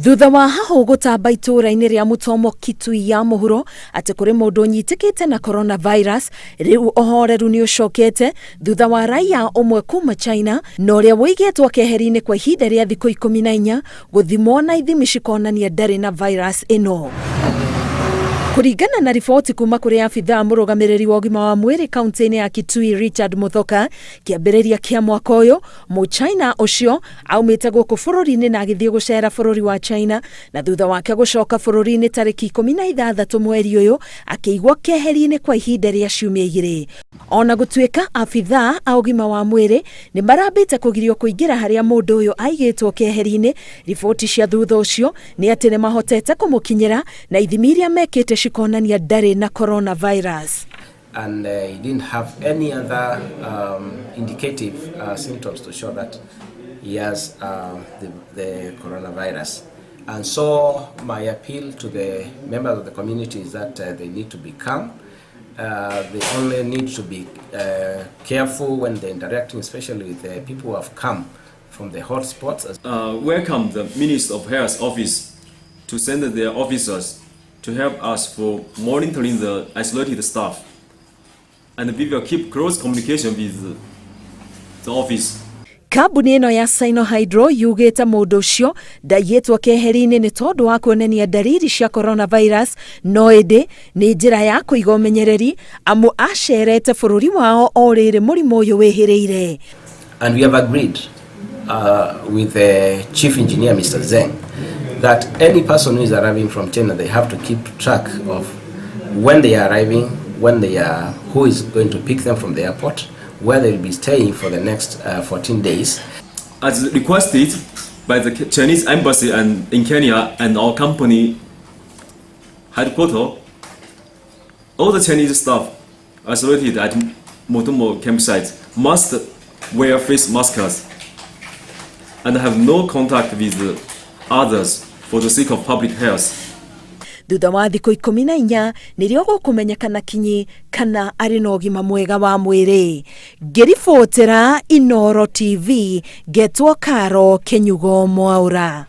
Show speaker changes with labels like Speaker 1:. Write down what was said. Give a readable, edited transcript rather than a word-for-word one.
Speaker 1: Thutha wa hahũ gũtamba itũũra-inĩ rĩa Mũtomo Kitui ya mũhuro atĩ kũrĩ mũndũ ũnyitĩkĩte na coronavirus, rĩu ũhoreru nĩ ũcokete thutha wa raia ũmwe kuma China na ũrĩa wũigĩtwo keheri-inĩ kwa ihinda rĩa thikũ 14 gũthimwo na ithimi cikonania ndarĩ na virus ĩno. Kũringana na riboti kuma kũrĩ abithaa mũrũgamĩrĩri wa ũgima wa mwĩrĩ kaunti-inĩ ya Kitui Richard Muthoka, kĩambĩrĩria kĩa mwaka ũyũ Mũchina ũcio aumĩte gũkũ bũrũri-inĩ na agĩthiĩ gũcera bũrũri wa China na thutha wake gũcoka bũrũri-inĩ tarĩki 16 mweri ũyũ akĩigwo keheri-inĩ kwa ihinda rĩa ciumia igĩrĩ. Ona gũtuĩka abithaa a ũgima wa mwĩrĩ nĩ marambĩte kũgirio kũingĩra harĩa mũndũ ũyũ aigĩtwo keheri-inĩ, riboti cia thutha ũcio nĩ atĩ nĩ mahotete kũmũkinyĩra na ithimi iria mekĩte cikonania ndarĩ na coronavirus.
Speaker 2: And he didn't have any other indicative symptoms to show that he has the coronavirus. And so my appeal to the members of the community is that they need to be calm. They only need to be careful when they're interacting, especially with the people who have come from the hot spots.
Speaker 3: Welcome the Minister of Health office to send their officers to help us for monitoring the isolated staff. And we will keep close communication with the office.
Speaker 1: Kambuni ĩno ya Sinohydro yugĩte mũndũ ũcio ndaiyĩtwo keheri-inĩ nĩ tondũ wa kuonania ndariri cia coronavirus, no ĩndĩ nĩ njĩra ya kũiga ũmenyereri amu acerete bũrũri wao o rĩrĩ mũrimũ ũyũ wĩhĩrĩire.
Speaker 2: And we have agreed with the chief engineer, Mr. Zeng, that any person who is arriving from China, they have to keep track of when they are arriving, who is going to pick them from the airport, where they will be staying for the next 14 days.
Speaker 3: As requested by the Chinese embassy and in Kenya and our company headquarters, all the Chinese staff isolated at Mutomo campsite must wear face masks and have no contact with others for the sake of public health.
Speaker 1: Thutha wa thikũ 14 nĩrĩo gũkũmenyekana kinyi kana arĩ na ũgima mwega wa mwĩrĩ. Ngĩribotera Inooro TV, ngetwo Karo Kĩnyugo Mwaũra.